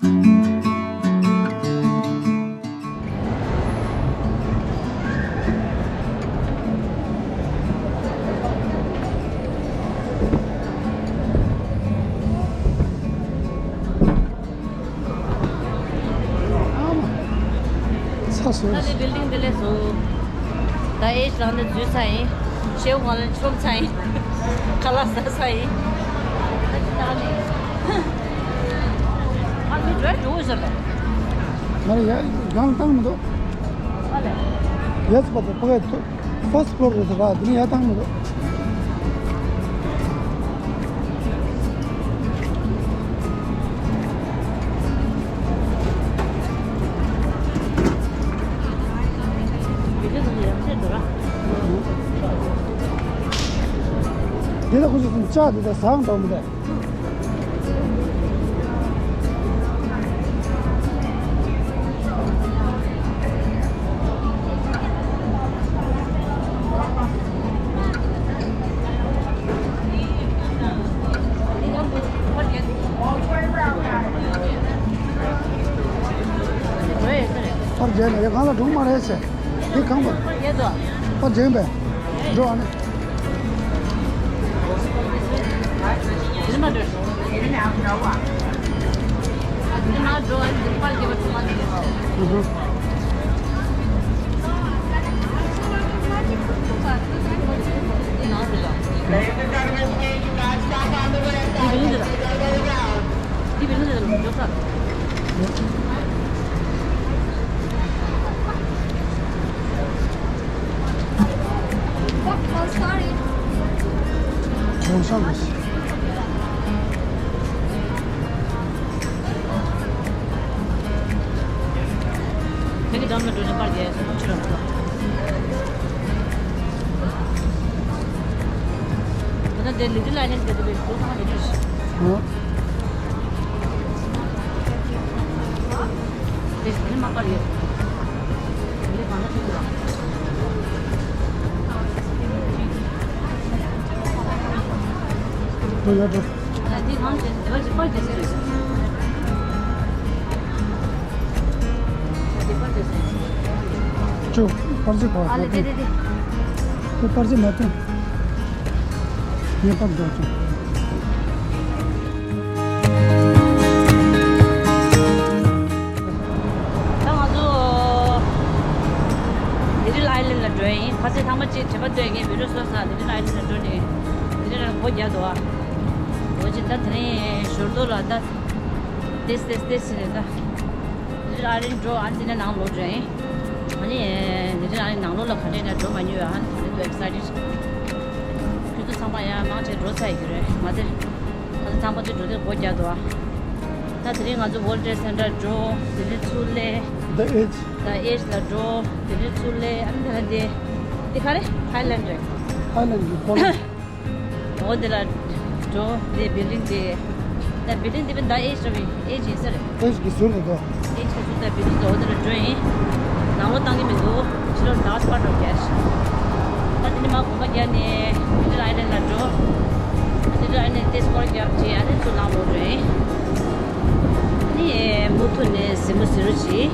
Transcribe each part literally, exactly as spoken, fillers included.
ཚ་སོང་། ད་དེ་བིལ་ཌིང་འདི་ལས་སོ། ད་ཨེ་ཤི་ལང་ནས་འཛུལ་ཚར་ཡིན། ཤེའུ་གང་ལ་མཆོང་ཚར་ཡིན། ཁ་ལག་ཟ་ཚར་ཡིན། ད་ཅི་ད་ནི། ཨ་མི་འགྲོ་འགྲོ་འོས་ཟེར་ལ། ང་ལ་ཡ་གང་བཏང་མི་འདུག་ཨ་ལས། ཡ་ཚ་པ་ཚ་ཕ་གི་ཐུག་ཕར་སི་ཕི་ལོར་རེད་ཟེར་ར། དེ་ནས་ཡར་བཏང་མི་འདུག་དེ་ལ་ཁོ་ཚོ་ལྕགས་དེ་དག་ཟངས་འདྲ་མི་འདུག་ཕར་རྒྱལ་ནས་ཡ་གང་ལ་འགྲོ་མ་རེད་ཟེར། འདི་གང་པ། ཕར་རྒྱལ་པས། འགྲོ་ཨ་ནི། ཅོ། པར་ཆས་ག་པར་ཆས་མ་ཐོན། ངས་པར་འགྲོ་ཅོ། ད་ང་ཚོ་ལི་ཊལ་ཨའི་ལན་ལ་འགྲོ་ཡིན། ཁ་སང་ཐེངས་མ་གཅིག་དྲན་པ་བཏོན། ངས་བི་ཌིའོ་བཟོས་ས་ལི་ཊལ་ཨའི་ལན་ལ་འགྲོ་ནས་ལི་ཊལ་ཨའི་ལན་སྒོ་རྒྱག་འདུག་ཨ། འོ་ཅི་ད་དེ་རིང་ཞོར་དུ་ལ་ད་ཏེས་ཏེས་ཏེས་རེད་ད། ལི་ཊལ་ཨའི་ལན་འགྲོ་ཨ་ནི་ནང་ལོགས་འགྲོ་ཡིན། ཨ་ནི་ལི་ཊལ་ཨའི་ལན་ནང་ལོགས་ལ་ག་འདྲས་ན་འགྲོ་མ་མྱོང་ཡ། ཨ་ནི་ད་ནི་ཏུ་ཨེག་སའི་ཊེཌ། ཁྱོད་ཚོ་ཚང་མ་ཡང་མང་ཆེ་འགྲོ་ཚར་ཡོད་ཀྱི་རེད། ང་ཚོ་ད་ཚང་མ་ཚོ་འགྲོ་དུས་སྒོ་རྒྱག་འདུག་ཨ། ད་དེ་རིང་ང་ཚོ་World Trade Center་འགྲོ། དེ་རིང་ཚུར་སླེབས། The Edge། The Edge་ལ་འགྲོ། དེ་རིང་ཚུར་སླེབས། ཨ་ནི་དེ་ལ་འདི་འདི་ག་རེ་Highland་རེད། Highland་གི་ཧྥོ་ལན། འོ་དེ་ལ་འགྲོ། དེ་བིལ་ཌིང་དེ། ད་བིལ་ཌིང་དེ་བས་The Edge་རེད། Edge་ཡིན་ས་རེད། Edge་གི་ཟུར་དུ་འགྲོ། Edge་གི་ཟུར་དུ་བིལ་ཌིང་དེ་འོ་དེ་ལ་འགྲོ་ཡིན། ནང་ལོགས་བཏང་གི་མི་འདུག་ཕྱི་ལོགས་ཟླ་བ་ཕར་འགྲོ་རྒྱག་ཤག་ད་དེ་ནས་མར་གོམ་པ་བརྒྱབ་ནས་ལི་ཊལ་ཨའི་ལན་ལ་འགྲོ། ལི་ཊལ་ཨའི་ལན་དེ་སྐོར་རྒྱབ་རྗེས་ཨ་ནི་ཚུར་ནང་ལོགས་འགྲོ་ཡིན། ཨ་ནི་མུ་མཐུད་ནས་གཟིགས་མོ་གཟིགས་རོགས་གྱིས།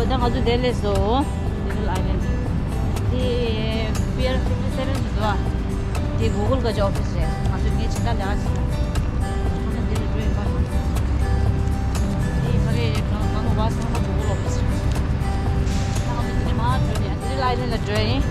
ད་ང་ཚོ་འདིར་སླེབས་སོང་། Little Island། དེ་Pier fifty seven དུ་འདུག་ཨ། དེ་Google ག་ཅིག་ཨོ་ཕི་སི་རེད། ང་ཚོ་ངའི་ཇི་ལྟར་ལས་ཀ་བྱེད་ན། ང་འདི་ལ་འགྲོ་ཡིན་པ། དེ་ག་རེ་རེད། ང་ང་མོ་བ་ཚང་མ་Google ཨོ་ཕི་སི་རེད། ད་ང་ཚོ་འདི་ནས་མར་འགྲོ་ནས་Little Island ལ་འགྲོ་ཡིན།